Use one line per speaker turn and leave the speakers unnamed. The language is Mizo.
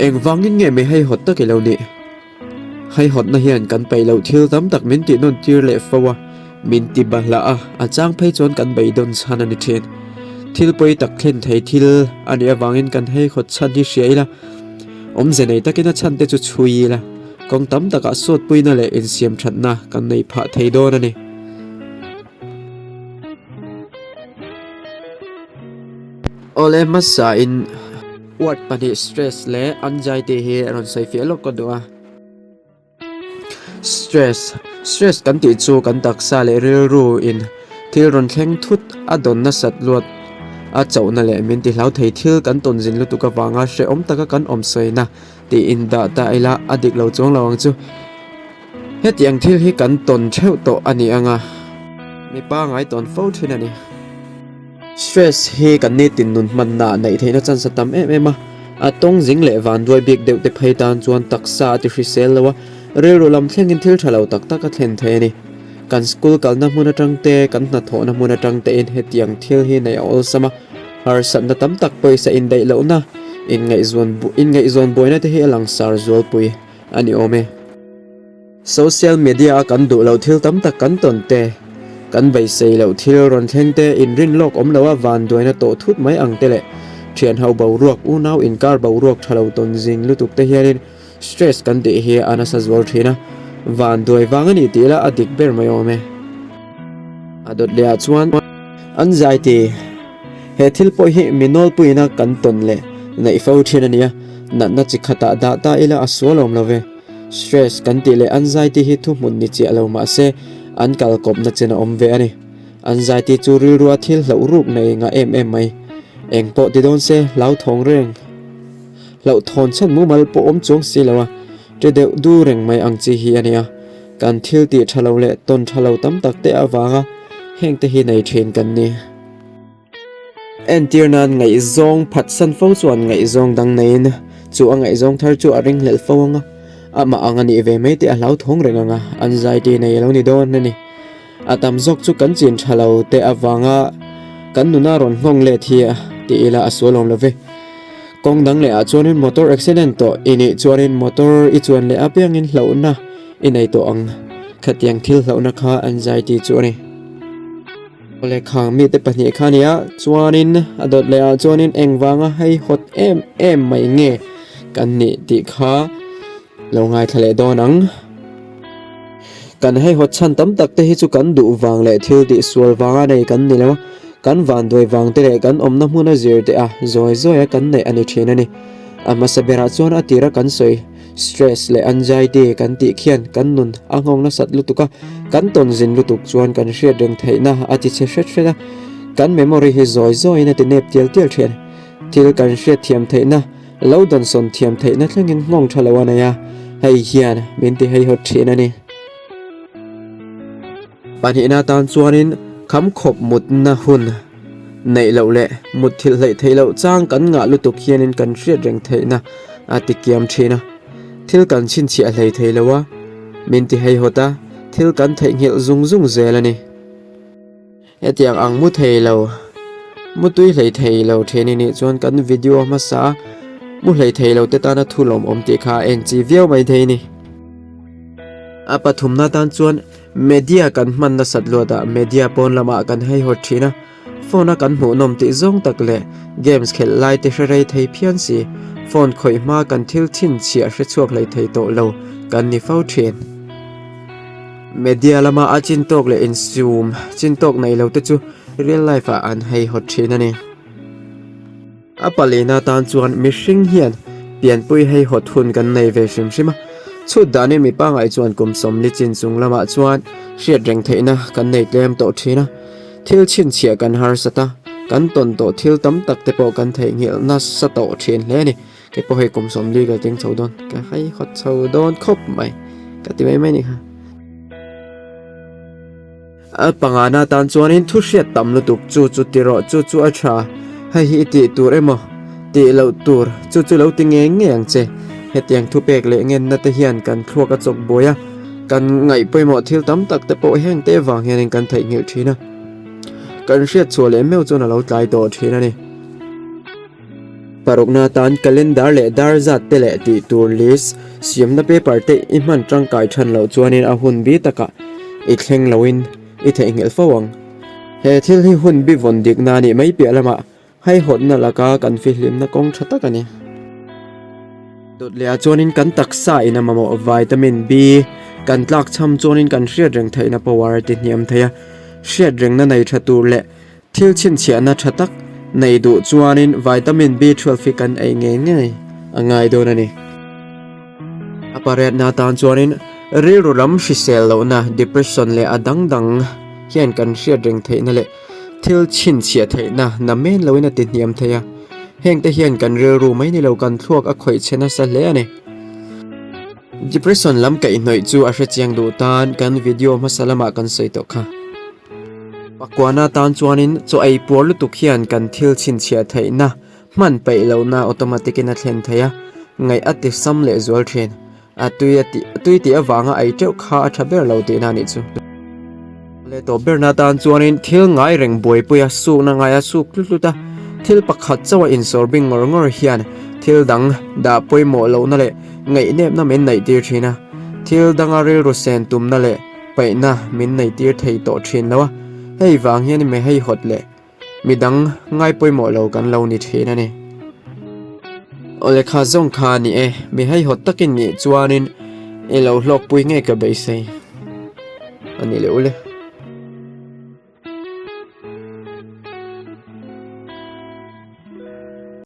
Engvangin nge mi haihawt tak i lo nih? Haihawtna hian kan peih loh thil tam tak min tih nawn tir leh fo a, min ti bahlah a, a chang phei chuan kan beidawn chhan a ni thin. Thil pawi tak thlen thei thil a nih avangin kan haihawt chhan hi hria ila, awmze nei takin a chhan te chu chhui ila, kawng tam takah sawtpuina leh insiam thatna kan nei phah thei dawn a ni. Awle hmasa in. Word pahnih stress leh anxiety hi rawn sawi fiah lawk ka duh a. Stress, Stress kan tih chu kan taksa leh rilru in thil rawn thleng thut a dawn nasat luat a chauhna leh min ti hlau thei thil kan tawn zin lutuk avanga hrehawm taka kan awm sawina tiin dah ta ila a dik lo chuang lo ang chu. Hetiang thil hi kan tawn theuh tawh a ni ang a, mi pangai tawn fo thin a ni. Stress hi kan nitin nun hmanna neih theihna chance a tam em em a, a tawng zing leh vanduai bik deuh te phei tan chuan taksa a ti hrisel lo a, rilru lam thlengin thil tha lo tak tak a thlen thei a ni. Kan school kalna hmun atang te, kan hnathawhna hmun atang tein hetiang thil hi neih a awlsam a, harsatna tam tak pawisa indaih lohna, inngaihzawn inngaihzawn buaina te hi a langsar zualpui a ni awm e. Social media a kan duh loh thil tam tak kan tawn te, kan beisei loh thil rawn thleng te, inrin lawk awm loha vanduaina tawh thut mai ang te leh thianho boruak, unau inkar boruak tha lo tawn zing lutuk te hianin stress kan tih hi a nasa zual thin a, vanduai vang a nih tih lah a dik ber mai awm e. A dawt leh ah chuan an zai ti. He thil pawh hi mi nawlpuiina kan tawn leh neih fo thin a nia, natna chi khatah dah ta ila a sual awm lo ve. Stress kan tih leh anxiety hi thuhmun ni chiah lo mah se an kal kawpna chen a awm ve a ni. Anxiety chu rilrua thil hlauh ruk nei ngah em em mai. Eng pawh ti dawn se hlauthawng reng hlauhthawn chhan mumal pawh awm chuang si lo a, ṭe deuh du reng mai ang chi hi a nia. Kan thil tih ṭha lo leh tawn ṭha lo tam tak te avanga heng te hi nei ṭhin kan ni. Entir nan ngaihzawng phatsan fo chuan ngaihzawng dang neiin chu a ngaihzawng thar chu a ringhlelh fo ang a, amah ang a nih ve mai tih a hlauthawng reng ang a, anxiety nei a lo ni dawn a ni. A tam zawk chu kan chin tha lo te avanga kan nuna rawn nghawng let hi tih ila a sual awm lo ve. Kawng dang leh ah chuanin motor accident tawh i nih chuanin motor i chuan leh apiangin hlauhna i nei tawh ang. Khatiang thil hlauhna kha anxiety chu a ni. Awle khang mite pahnih kha nia chuanin a dawt leh ah chuanin engvanga hei hawt em em mai nge kan nih tih kha lo ngaithla leh dawn ang. Kan hei hawt chhan tam tak te hi chu kan duh vang leh thil tih sual vanga nei kan ni lo a, kan vanduai vang te leh kan awmna hmun a zir teh a zawi zawi a kan neih a ni thin a ni. A hmasa berah chuan a tira kan sawi. Stress leh anxiety kan tih khian kan nun a nghawng nasat lutuk a, kan tawn zin lutuk chuan kan hriat reng theihna a ti chhe hret hret a, kan memory hi zawi zawiin a ti nep tial tial thin. Thil kan hriat thiam theihna, lo dawnsawn thiam theihna thlengin nghawng tha lo a nei a, hei hian min ti heihawt thin a ni. Pahnihna tan chuanin kham khawp mutna hun neih loh leh mut thilh hleih theih loh chang kan ngah lutuk hianin kan hriat reng theihna a ti kiam thin a. Thil kan chhinchhiah hlei thei lo a, min ti heihawt a, thil kan theihnghilh zung zung zel a ni. Hetiang ang mu thei lo, mu tui hlei thei lo then i nih chuan kan video hmasa a mu hlei thei lo te tana thu lawmawm tih kha a en chi viau mai thei a ni. A pathumna tan chuan media kan hman nasat luatah media pawn lamah kan haihawt thin a, phone a kan hmuhnawm tih zawng tak leh games khelh lai te hre rei thei phian si, phone khawih hma kan thil chhinchhiah hre chhuak hlei thei tawh lo kan ni fo thin. Media lama a chin tawk leh insum chin tawk nei lo te chu real life ah an heihawt thin a ni. A palina tan chuan mihring hian pianpui heihawt hun kan nei ve hrim hrim a, chhut danin mi pangngai chuan kum 40 chin chung lamah chuan hriat reng theihna kan nei tlem tawh thin a, thil chhinchhiah kan harsat a, kan tawn tawh thil tam tak te pawh kan theihnghilh nasa tawh thin hle a ni. Kei pawh hei kum 40 ka tling chho dawn, ka haihawt chho dawn khawp mai ka ti mai mai ni kha. A pangana tan chuanin thu hriat tam lutuk chu chu ti rawh chu chu a tha, hei hi i tih tur emaw tih loh tur chu chu lo ti ngei ngei ang che. Hetiang thupek leh ngenna te hian kan thluak a chawk buai a, kan ngaih pawimawh thil tam tak te pawh heng te vang hianin kan theihnghilh thin a, kan hriat chhuah leh meuh chuan a lo tlai tawh thin a ni. Parukna atan calendar leh dar zat te leh tih tur list siamna paper te i hman tangkai than loh chuanin a hun bi takah i thleng loin i theihnghilh fo ang. He thil hi hun bi vawn dikna a nih mai piah lamah haihawtna laka kan fihlimna kawng tha tak a ni. Dawt lehah chuanin kan taksa in a mamawh vitamin B kan tlak chham chuanin kan hriat reng theihna power a ti hniam thei a, hriat rengna nei tha tur leh Thil chhinchhiahna tha tak nei duh chuanin vitamin B12 hi kan ei ngei ngei a ngai dawn a ni. A pariatna atan chuanin rilru lam hrisel lohna, depression leh a dang dang hian kan hriat reng theihna leh thil chhinchhiah theihna namen loin a ti hniam thei a. Hengte hian kan rilru mai ni lo kan thluak a khawih chhe nasa hle a ni. Depression lam kaihhnawih chu a hrechiang duh tan kan video hmasa lamah kan sawi tawh kha. Pakuana tan chuanin chaw ei puar lutuk hian kan thil chhinchhiah theihna hman peih lohna automatic in a thlen thei a, ngaih a ti sam leh zual thin. A tui a tih tui tih avanga ei teuh kha a tha ber lo tihna a nih chu. Leh tawp berna tan chuanin thil ngai reng buaipui a sukna ngai a suk tlut tlut a, thil pakhat chauha insawr bing ngawr ngawr hian thil dang dah pawimawh lohna leh ngaihnepna min neih tir thin a, thil danga rilru sen tumna leh Paihna min neitir thei tawh thin lo a, hei vang hian mi heihawt leh midang ngai pawimawh lo kan lo ni thin a ni. Aw lehkha zawng kha a ni e, mi heihawt takin nih chuanin i lo hlawkpui ngei ka beisei a ni leh ule.